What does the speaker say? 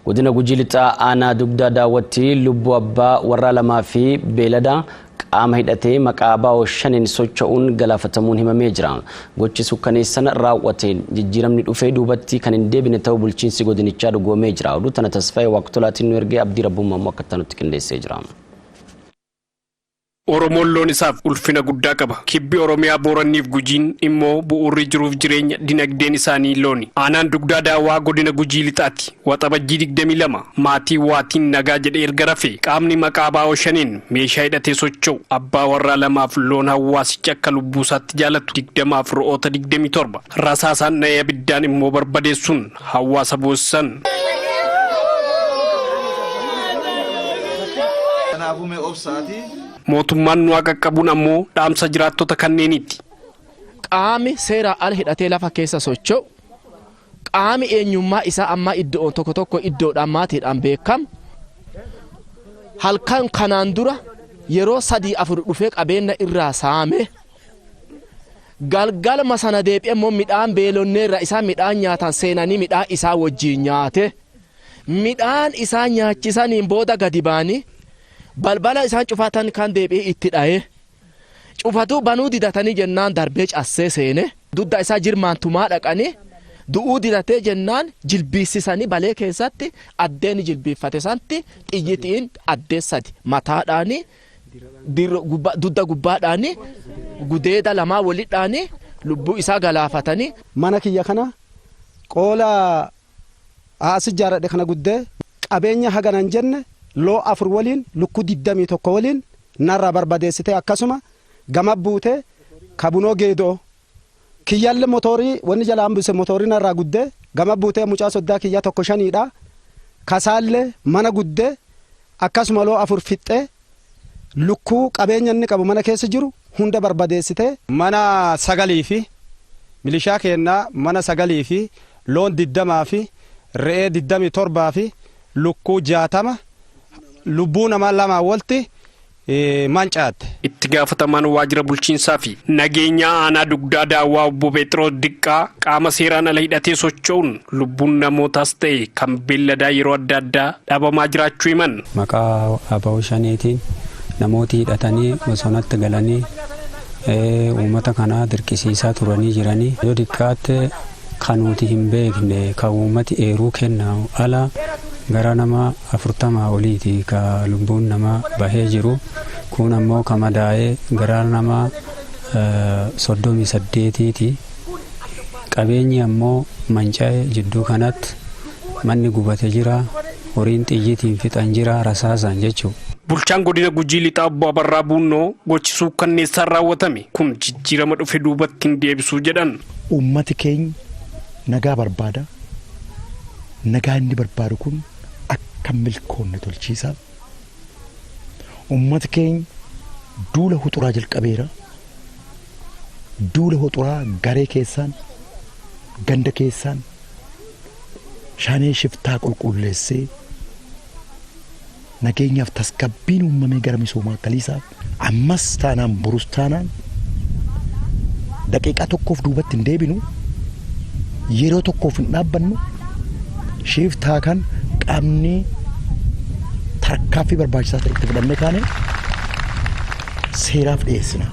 Godina Gujii Lixaa aanaa Dugdaa Daawwatti lubbuu abbaa warraa lamaa fi beelada qaama hidhatee maqaa ABO shaniin socho'uun galaafatamuun himamee jira. Gochi sukkaneessan raawwateen jijjiiramni dhufee duubatti kan hin deebine ta'uu bulchiinsi godinichaa dhugoomee jira. Oduu tana Tasfaayee Waaqtolaatiin nu ergee Abdii Rabbummaa immoo akka nutti qindeessee jira. Oromoon loon isaaf ulfina guddaa qaba. Kibbi Oromiyaa Booranniif Gujiin immoo bu'uurri jiruuf jireenya dinagdeen isaanii looni. Aanaan Dugdaa Daawwaa godina Gujii Lixaati. Waxabajjii 22 maatii waatiin nagaa jedhee erga rafe qaamni maqaa ABO shaniin meeshaa hidhatee socho'u abbaa warraa lamaaf loon hawaasichi akka lubbuusaatti jaalatu 20f ro'oota 27 rasaasaan dha'ee abiddaan immoo barbadeessuun hawaasa boosisan. Kanaafuu mee obsaatii. Mootummaan nu haa qaqqabuun ammoo dhaamsa jiraattota kanneeniiti. Qaami seeraa ala hidhatee lafa keessa socho'u, qaami eenyummaa isaa ammaa iddoon tokko tokko iddoodhaan maatiidhaan beekamu, halkan kanaan dura yeroo 3 4 dhufee qabeenya irraa saame, galgalma sana deebi'ee immoo midhaan beelonneerra isaan midhaan nyaatan seenanii midhaan isaa wajjin nyaate, midhaan isaa nyaachisaniin booda gadi ba'anii balbala isaan cufatan kan deebi'ee itti dha'ee cufatuu banuu didatanii jennaan darbee cassee seene, dugda isaa jirmaan tumaa dhaqanii du'uu didatee jennaan jilbiissisanii balee keessatti addeen jilbiiffate santi xiyyitiin addee sadi mataadhaanii dugda gubbaadhaanii gudeeda lamaa walidhaanii lubbuu isaa galaafatanii. Mana kiyya kana qoola asi ijaaradhe kana guddee qabeenya haganan jenne loo 4 waliin lukkuu 21 waliin narraa barbadeessite, akkasuma gama buute kabunoo geedoo kiyyalle motoorii wanni jala hambise motoorii narraa guddee gama buutee mucaa soddaa kiyya tokko shaniidha kasaalle mana guddee akkasuma loo 4 fixxee lukkuu qabeenya inni qabu mana keessa jiru hunda barbadeessite. Mana 9 fi milishaa keennaa mana 9 fi loon 20 fi re'ee 27 fi lukkuu 60 lubbuu namaa 2 wolti mancaatte. Itti gaafatamaan waajjira bulchiinsaa fi nageenyaa aanaa Dugdaa Daawwaa obbo Pheexiroos Diqqaa qaama seeraan ala hidhatee socho'uun lubbuun namootaas ta'e kan beelladaa yeroo adda addaa dhabamaa jiraachuu himan. Maqaa ABO shaniitiin namooti hidhatanii bosonatti galanii uummata kanaa dirqisiisaa turanii jiranii, yoo diqqaatte kan nuti hin beekne kan uummati eeruu kenna ala gara nama 40 oliiti ka lubbuun nama bahee jiru, kun ammoo ka madaa'ee gara nama 38ti. Qabeenyi ammoo manca'e jidduu kanatti manni gubate jira, horiin xiyyitiin fixan jira, rasaasaan jechuudha. Bulchaan godina Gujii Lixaa obbo Abarraa Buunnoo gochi suukkanneessaan raawwatame kun jijjiirama dhufe duubatti hin deebisuu jedhan. Uummati keenya nagaa barbaada. Nagaa inni barbaadu kun akka milkoonne tolchiisa. Uummati keenya duula huxuraa jalqabeera. Duula huxuraa garee keessaan, ganda keessaan shanee shiftaa qulqulleessee nageenyaaf tasgabbiin uumamee gara misoomaa kaliisaaf ammas taanaan borus taanaan daqiiqaa tokkoof duubatti hin deebinu, yeroo tokkoof hin dhaabbannu. Shiftaa kan qaamni tarkaaffii barbaachisaa ta'e itti fudhannee kaane seeraaf dhiyeessina.